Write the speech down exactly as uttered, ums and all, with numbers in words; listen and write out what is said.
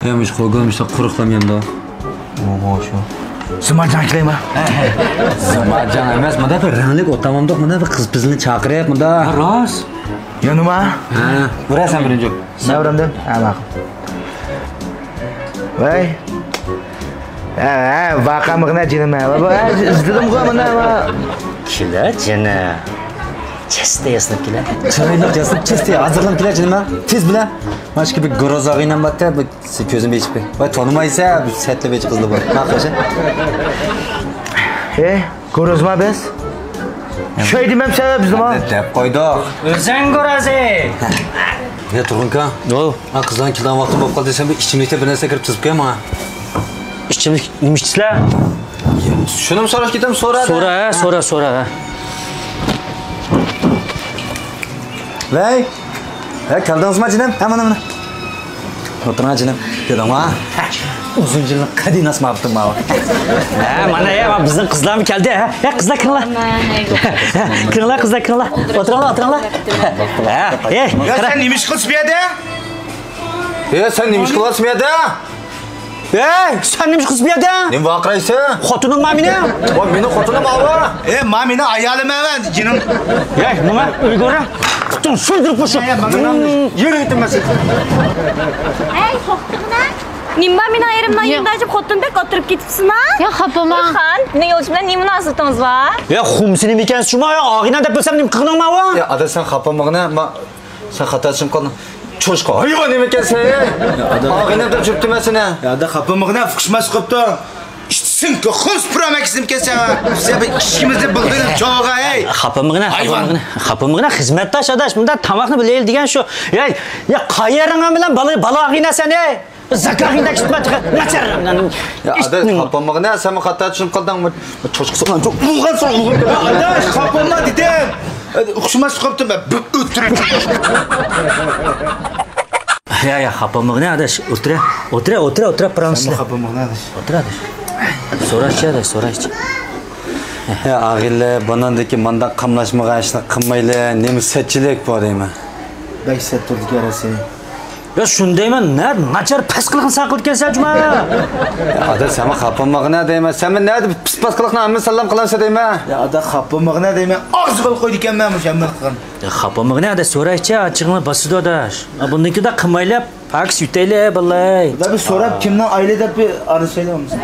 يا مۇشۇ قوگۇن مۇشۇ قۇرۇقلام يەمدۇ. ئوھو شۇ. زىمارجان كېلەيما؟ زىمارجان ئەمەس، مۇندا بىر رەڭلىك ئولتۇرمامدۇق، مۇندا بىر قىز بىزنى چاقىرىپ، مۇندا. ھە، راست. يەنىما؟ ھە، بىرەر سەن بىرىنچى. مەن بىرىنچى. ھە، ماقۇل. ۋەي. ھە، ھە، ۋاقامىغىنا جېنىم، ھە. بابا، ھە، ئىزدىدىمغۇ مانا، ھە. كېلە جېنىم. چەستە ياسىنىپ كېلە. چىرايلىق ياسىنىپ، چەستە ھازىرلىنىپ كېلە جېنىم، ھە. تېز بىلە. ماشكا بىر گروزاغىنەم باتتى، بىر كۆزۈم بېچىپ. ۋاي، تونۇمايسە، بىر سەتلە بېچى قىزلار بار. ھە، قاچا. ئە، گروزما بىز؟ شەي دېمەمسەن بىزنىمۇ؟ دەپ قويدۇق. ئۆزەڭ گورازى. يا تۇرغۇنكا. ھە، قىزلارنىڭ كېلىدىغان ۋاقتى بولۇپ قالدى. سەن بىر ئىچىملىكتە بىر نەرسە كىرىپ تىزىپ قويما. ئىچىملىك نېمە ئىچىسىلەر؟ شۇنىمۇ سوراش كېتەم، سورا. سورا، ھە، سورا، سورا، ھە. ۋەي. ھە، كەلدىڭىزما جېنىم؟ ھە، مانا، مانا. ئولتۇرۇڭ جېنىم. كۆردۈڭما؟ ئۇزۇن يىلنىڭ قەدىناسى ماۋۇتۇم ماۋۇ. ھە، مانا، ھە، بىزنىڭ قىزلارمۇ كەلدى. ھە، ھە، قىزلار كىرىڭلار. كىرىڭلار، قىزلار، كىرىڭلار. ئولتۇرۇڭلار، ئولتۇرۇڭلار. ھە، ھە، يا، قارا. سەن نېمە ئىش قىلىسىز بۇ يەردە؟ ھە، سەن نېمە ئىش قىلىسىز بۇ يەردە؟ ھەي، سەن نېمە قىلىسىز بۇ يەردە؟ نېمە ۋارقىرايسەن؟ خوتۇنۇم ما مېنىڭ. ۋاي، مېنىڭ خوتۇنۇم ئاۋۇ. ئەي، ما مېنىڭ ئايالىم ئەمەس، جېنىم. ھەي، نېمە ئۆيگە ئۇرا؟ پۇتۇڭ سۇندۇرۇپ قويسۇن. ھەي، مانا. يۈرۈۋېتىڭ مەن سىز. ھەي، توختىغىنا. نېمە بار مېنىڭ ئېرىمنىڭ يېنىدا ئاجىپ خوتۇندەك ئولتۇرۇپ كېتىپسىزما؟ يا، خاپىما. خان، مېنىڭ يولدىشىم بىلەن نېمە مۇناسىۋىتىڭىز بار؟ يا، خۇمسىنى مىكەنسىز شۇما، يا، ئاغىنەم دەپ بىلسەم نېمە قىلغىنىڭ ماۋۇ؟ يا، ئادا، سەن خاپىمىغىنا، ما-، سەن خاتا چۈشىنىپ قالدىڭ. چوشقا ھايۋان نېمىكەنسەن، ھەي؟ يا، ئادا. ئاغىنەم دەپ جۈرۈپتىمەن سېنى. يا، ئادا، خاپىمىغىنا، ئۇقۇشماس قىپتۇ. ئىچسىڭكى خۇس پۇرامەكسىم كەلسەڭ. سەن بىر ئىككىمىزنى بىلدۈرۈپ چوغا، ھەي. خاپىمىغىنا، ھايۋان. خاپىمىغىنا، خاپىمىغىنا، خىزمەتداش ئاداش، مۇنداق تاماقنى بىلەيلى دېگەن شۇ. يا، يا، قايەرىڭ بىلەن بالا، بالا ئاغىنە سەن، ھەي؟ زاكاغىندا كىتما چىقار، ناچار. يا، ئاداش، خاپىمىغىنا، سەنمۇ خاتا چۈشىنىپ قالدىڭ. چوشقا سوققان چوق، ئۇلغان سوق، ئۇلغان. ئاداش، خاپىما دېدىم. ئۇقۇشماس قىپتۇ، مەن بىر ئۆتتۈرۈپ. يا، يا، خاپىمىغىنا ئاداش. ئولتۇرە، ئولتۇرە، ئولتۇرە، ئولتۇرە، پىرانسلى. خاپىمىغىنا ئاداش. ئولتۇر ئاداش. سوراشچى ئاداش، سوراشچى. يا، ئاغىلى، بۇنىڭدىكى مانداق قاملاشمىغان ئىشنى قىلمايلى. نېمە سەتچىلىك بۇ دەيمەن. بەك سەت تۇردىكەن رەسەي. يا، شۇنى دەيمەن، نە، ناچار پەس قىلغىنى سەن قىلىدىكەنسەن جۇما. يا، ئادا، سەنمۇ خاپىمىغىنە دەيمەن. سەنمۇ نەدە پىس پاس قىلىقنى ھەممە سالام قىلامسەن دەيمەن. يا، ئادا، خاپىمىغىنە دەيمەن. ئاغزىغا قويدىكەنمەن مۇشۇ ھەممىنى قىلغان. يا، خاپىمىغىنە دە سورايچە، ئاچچىقىڭنى باسىدۇ ئاداش. بۇندىن كېيىن قىلمايلى، پاكىز يۆتەيلى، باللاي. بىر سوراپ، كىمنىڭ ئايلى دەپ بىر ئارىلىشايلى بولمىسا.